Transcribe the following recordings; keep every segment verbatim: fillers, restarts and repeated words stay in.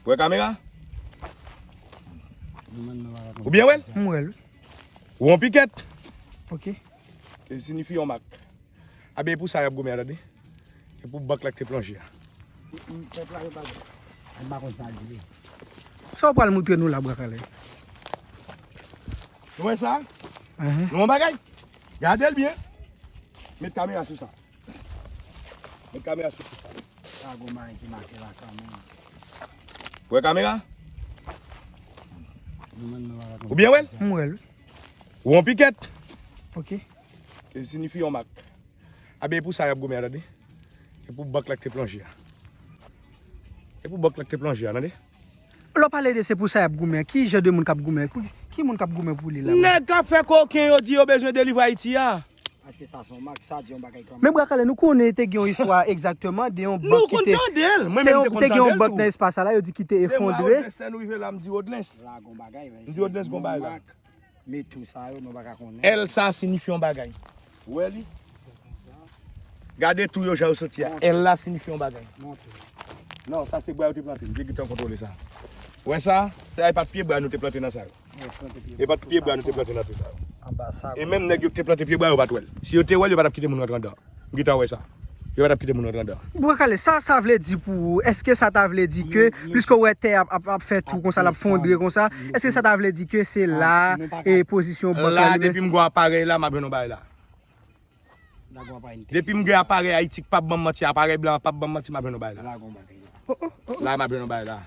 Ou wè kamera? Ou byen wè l? M wè l. Ou wè yon pikèt? Ok. Li siyifi yon mak. Aben, e pou sa y ap goumen an, tande. E pou bank la ki te plonje a. Pèp la yo pa, m pa konn sa l ye. Sa w pral moutre nou la, Bwa Kale? Nou wè sa? Mhm. Nou wè yon bagay? Gade l byen. Met kamera sou sa. Met kamera sou sa. Sa gon bagay ki make la kanmenm. Ou wè kamera? Ou byen wè l? M wè l. Ou wè yon pikèt? Ok. Ki siyifi yon mak. Aben, e pou sa y ap goumen an, tande. E pou bank la ki te plonje a. E pou bank la ki te plonje a, tande. Lè w pale de se pou sa y ap goumen, ki jan de moun k ap goumen? Pou, ki moun k ap goumen pou li la? Nèg k ap fè koken yo di yo bezwen delivre Ayiti a. Paske sa se yon mak, sa di yon bagay kanmenm. Men Bwa Kale, nou konnen te gen yon istwa egzakteman de yon bank ki te, te gen yon bank nan espas sa la, yo di ki te efondre. Se mwen Odlens, lè nou rive la, m di Odlens. La gon bagay, men. M di Odlens gon bagay la. Men tou sa yo, nou pa ka konnen. L sa siyifi yon bagay. Ou wè li? Gade tou yo jan yo soti a. L la siyifi yon bagay. Non, sa se bwa yo te plante. M te gentan kontwole sa. Ou wè sa? Sa e pa t pye bwa nou te plante nan sa yo. E pa t pye bwa nou te plante nan tou sa yo. E menm nèg yo ki te plante pye bwa yo pa t wè l. Si yo te wè l, yo pa t ap kite moun rantre anndan. M gentan wè sa. Yo pa t ap kite moun rantre anndan. Bwa Kale, sa, sa vle di pou ou? Èske sa ta vle di ke, piske w wè tè ap, ap, ap fè tou konsa, l ap fondre konsa, èske sa ta vle di ke se la, e pozisyon bank la, depi m gen aparèy la, m ap jwenn yon bagay la. Depi m gen aparèy Ayiti k p ap ban m manti, aparèy blan an p ap ban m manti, m ap jwenn yon bagay la. La, m ap jwenn yon bagay la.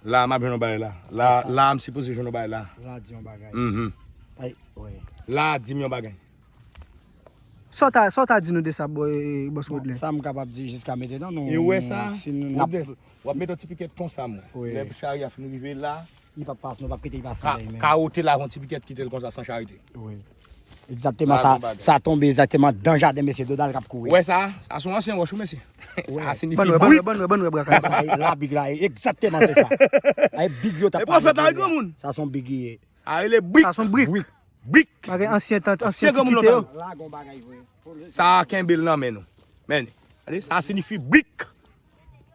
La, m ap jwenn yon bagay la. La, la, m sipoze jwenn yon bagay la. La, di yon bagay. Mhm. La, di m yon bagay. Sa w ta, sa w ta di nou de sa, bò, e, bòs Rodlè? Sa m kapab di jiska mentenan, nou, e ou wè sa, si nou, n ap, w ap met yon ti pikèt konsa, mwen. Lè chari a fin rive la, li p ap pase, nou p ap kite li pase anlè, men. Kawote la, yon ti pikèt kite l konsa, san charite. Wi. Egzakteman, sa, sa tonbe egzakteman dan jaden mesye Donald k ap kouri. Ou wè sa? Sa se yon ansyen wòch, wi, mesye. Sa siyifi brik. Bann wè, bann wè, bann wè, Bwa Kale. Sa e la big la, egzakteman, se sa. Ay, big yo t ap pale. E pwofèt la, granmoun. Sa se yon big li ye. Sa rele brik. Sa se yon brik. Brik. Brik. Bagay ansyen tan, ansyen ti kite yo. Sa kenbe l nan men nou. Men, gade, sa siyifi brik.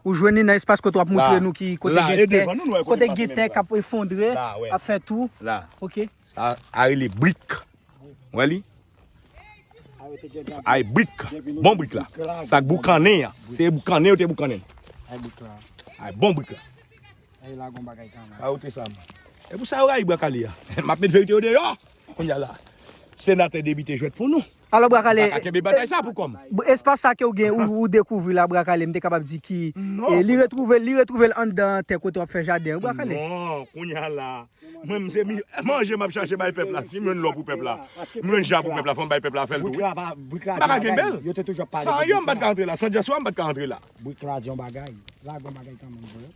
Ou jwenn li nan espas kote w ap moutre nou ki kote gen tè, kote gen tè k ap efondre, ap fè tou. La. Ok. Sa a rele brik. Ou wè li? Ay, brik. Bon brik la. Sa k boukannen an. Se boukannen yo te boukannen. Ay, bon brik la. Ay, la gon bagay kanmenm. Kawote sa, mwen. E pou sa yo rayi Bwa Kale a. M ap met verite yo deyò. Kounye a la. Senatè, depite jwèt pou nou. Alò, Bwa Kale, pa ka kenbe batay sa pou kò m. Espas sa ke w gen, ou, ou dekouvri la, Bwa Kale, m te kapab di ki, e, li retwouve, li retwouve l anndan tè kote w ap fè jaden an, Bwa Kale. Non, kounye a la. Mwen, m se mi-, manje m ap chache bay pèp la. Si m jwenn lò pou pèp la, m jwenn ja pou pèp la, fò m bay pèp la fè l tou, wi. M pa ka kenbe l. San yo, m pa t ka antre la. San dyaswa, m pa t ka antre la. Brik la di yon bagay. La gon bagay kanmenm, vre.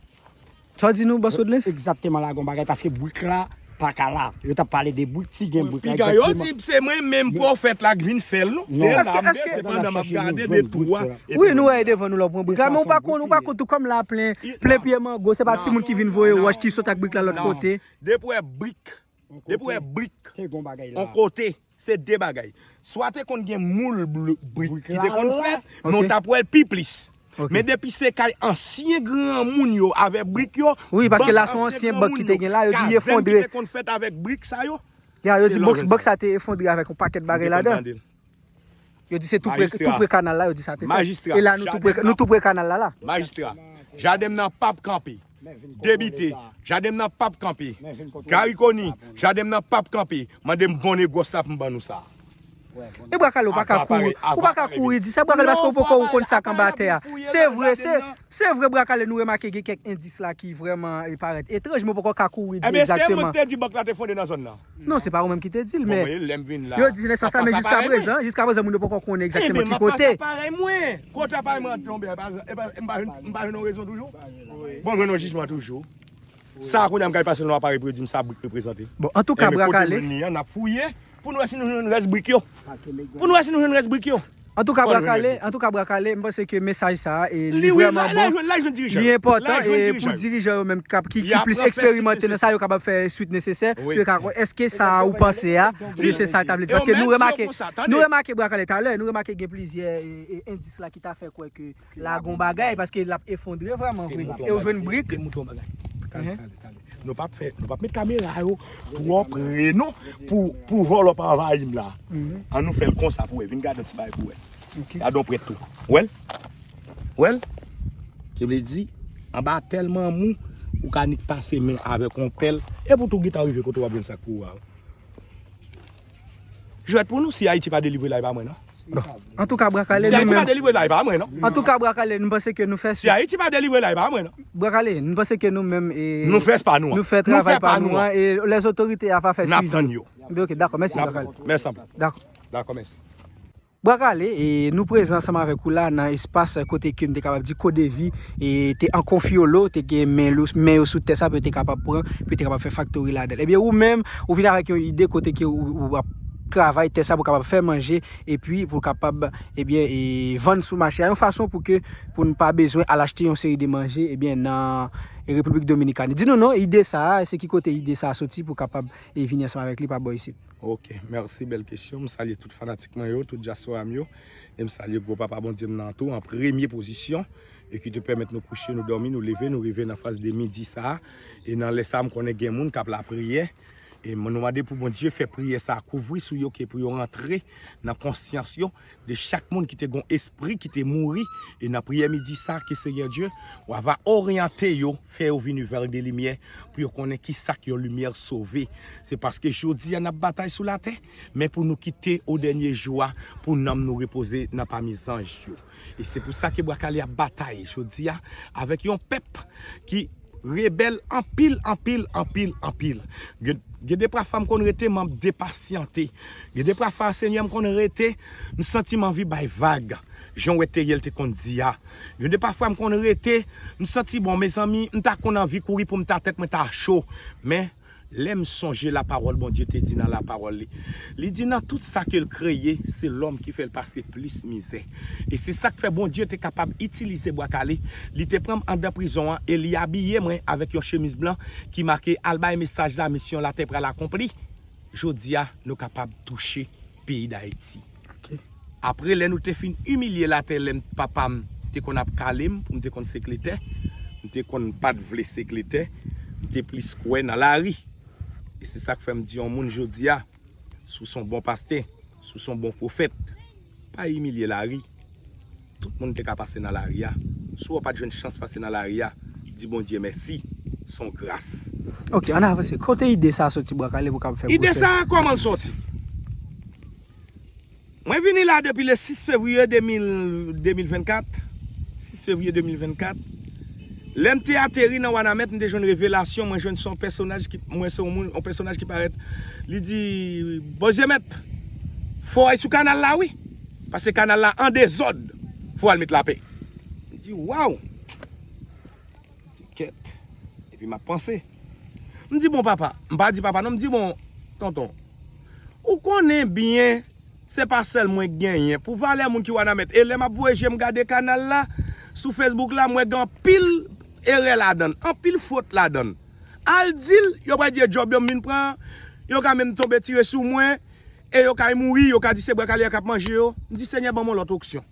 Sa w di nou, bòs Rodlè? Egzakteman, la gon bagay, paske brik la pa ka la. Yo t ap pale de brik, ti gen brik la, egzakteman. Piga yo di se mwen menm pwofèt la k vin fè l, non. Se la m vle, sepandan m ap gade de tou a. Wi, nou wè devan nou la, w pran brik la, men ou pa konn, ou pa konn tou kòm la plen, plen pye mango, se pa timoun ki vin voye wòch ki sot ak brik la lòt kote. Depi w wè brik, depi w wè brik, yon kote, se de bagay. Swa te konn gen moul brik ki te konn fèt, men w t ap wè l pi plis. Men depi se kay ansyen granmoun yo avè brik yo, wi, paske la se yon ansyen bank ki te gen la, yo di li efondre. Kazèn ki te konn fèt avèk brik sa yo. Ya, yo di bank sa te efondre avèk yon pakèt bagay ladan. Yo di se tou pre, tou pre kanal la, yo di sa te fèt. E la, nou tou pre, nou tou pre kanal la, la. Majistra, jaden m nan p ap kanpe. Depite, jaden m nan p ap kanpe. Gary Conille, jaden m nan p ap kanpe. Mande m bon negwòs la pou m ban nou sa. E Bwa Kale, ou pa ka kouri, ou pa ka kouri di sa, Bwa Kale, paske ou poko ou konn sa k anba tè a. Se vre, se, se vre, Bwa Kale, nou remake gen kèk endis la ki vrèman, e, parèt etranj, men ou poko ka kouri di egzakteman. Ebyen, se mwen ki te di bank la te fondre nan zòn nan. Non, se pa ou menm ki te di l, men yo di nan sans sa, men jiska prezan, jiska prezan, moun yo poko konnen egzakteman ki kote. Ebyen, m ap pase parèy mwen. Kote aparèy mwen tonbe a, e pa, e pa, m pa jwenn, m pa jwenn yon rezon toujou. Bon, m jwenn yon jijman toujou. Sa a kounye a m kay pase nan aparèy pou yo di m sa brik reprezante. Bon, antouka, Bwa Kale. Ebyen, kote moun li an, n ap fouye pou nou wè si nou jwenn rès brik yo. Pou nou wè si nou jwenn rès brik yo. Antouka, Bwa Kale, antouka, Bwa Kale, m panse ke mesaj sa a, e, li vrèman bon, li enpòtan, e, pou dirijan yo menm k ap, ki, ki plis eksperimante nan sa, yo kapab fè swit nesesè pou yo ka kwè. Èske sa a ou panse a, se sa l ta vle di? Paske nou remake, nou remake, Bwa Kale, talè, nou remake gen plizyè, e, e, endis la ki ta fè kwè ke la gon bagay, paske l ap efondre vrèman vre. E ou jwenn brik. Nou p ap fè, nou p ap met kamera yo twò pre non, pou, pou vòlò pa anvayi m la. An nou fè l konsa pou wè. Vin gade yon ti bagay pou wè. Gade yon prèt tou. Wè l? Wè l? Ki vle di, anba tèlman mou, ou ka nik pase men avèk yon pèl. E pou tou gentan rive kote w ap jwenn sa k pou ou a. Jwèt pou nou, si Ayiti pa delivre la, e pa mwen non. Bon. Antouka, Bwa Kale, nou menm. Si Ayiti pa delivre la, e pa mwen non. Antouka, Bwa Kale, nou panse ke nou fè. Si Ayiti pa delivre la, e pa mwen non. Bwa Kale, nou panse ke nou menm, e, nou fè pa nou an. Nou fè travay pa nou an, e lèzotorite a va fè swivi. N ap tann yo. Ok, dakò, mèsi, Bwa Kale. Mèsi anpil. Dakò. Dakò, mèsi. Bwa Kale, e, nou prezan ansanm avèk ou la nan espas kote ke m te kapab di Kodevi, e, te an konfyolo, te gen men yo, men yo sou tè sa pou yo te kapab pran, pou yo te kapab fè faktori ladan l. Ebyen, ou menm, ou vin avèk yon ide kote ke ou, ou ap travay tè sa pou kapab fè manje, epi pou kapab, ebyen, e, vann sou mache a, yon fason pou ke, pou n pa bezwen al achte yon seri de manje, ebyen, nan Repiblik Dominikani. Di nou non, ide sa a, se ki kote ide sa a soti pou kapab, e, vini ansanm avèk li pa bò isit? Ok, mèsi, bèl kesyon. M salye tout fanatik mwen yo, tout dyaspora m yo. E m salye gwo papa Bondye m nan tou, an premye pozisyon, e ki te pèmèt nou kouche, nou dòmi, nou leve, nou rive nan faz de midi sa a. E nan lè sa a, m konnen gen moun k ap lapriyè. E m, nou mande pou Bondye fè priyè sa a kouvri sou yo, ke pou yo rantre nan konsyans yo, de chak moun ki te gon espri ki te mouri. E nan priyè midi sa, ke Senyè Dye, w a va oryante yo, fè yo vini vè de limyè, pou yo konnen ki sa k yon limyè sove. Se paske jodi a n ap batay sou latè, men pou nou kite o dènye jou a, pou nanm nou repoze nan pami zanj yo. E se pou sa ke Bwa Kale ap batay jodi a, avèk yon pèp ki rebèl anpil, anpil, anpil, anpil. Gen, gen de pafwa m konn rete, m ap depasyante. Gen de pafwa, Senyè, m konn rete, m santi m anvi bay vag. Jan w wè Teriel te konn di a. Gen de pafwa, m konn rete, m santi, bon, mezanmi, m ta konn anvi kouri pou m ta tèt mwen ta cho. Men, lè m sonje lapawòl Bondye te di nan lapawòl li, li di nan tout sa ke l kreye, se lòm ki fè l pase plis mizè. E se sa k fè Bondye te kapab itilize Bwa Kale. Li te pran m anndan prizon an e li abiye mwen avèk yon chemiz blan ki make "Al bay mesaj la, misyon latè pral akonpli." Jodi a, nou kapab touche peyi Dayiti. Ok. Apre, lè nou te fin imilye latè, lè m, papa m te konn ap kale m, pou m te konn sekretè, m te konn pa t vle sekretè, m te plis kwè nan lari. E se sa k fè m di yon moun jodi a, si w se yon bon pastè, si w se yon bon pwofèt, pa imilye lari. Tout moun te ka pase nan lari a. Si w pa t jwenn chans pase nan lari a, di Bondye mèsi. Se yon gras. Ok, ann avanse. Kote ide sa a soti, Bwa Kale, pou w kapab fè pwosè? Ide sa a, kòman l soti? Mwen vini la depi le sis fevriye de mil, de mil vennkat. Sis fevriye de mil vennkat. Lè m te ateri nan Wanament, m te jwenn revelasyon, mwen jwenn se yon pèsonaj ki, mwen se yon moun, yon pèsonaj ki parèt. Li di, "Bondye mèt, fò w al sou kanal la, wi. Paske kanal la an dezòd. Fò w al met lapè." M di, "Waw!" M di, "Kèt." Epi m ap panse. M di, "Bon, papa." M pa di papa, non, m di, "Bon, tonton, ou konnen byen, se pa sèl mwen k genyen. Pou valè moun ki Wanament." E lè m ap voye je m gade kanal la, sou Facebook la, m wè gen anpil erè ladan l, anpil fot ladan l. Al di l, yo pral di e djòb yo m vin pran, yo ka menm tonbe tire sou mwen, e yo ka mouri, yo ka di se Bwa Kale a k ap manje yo. M di, "Senyè, ban m yon lòt opsyon."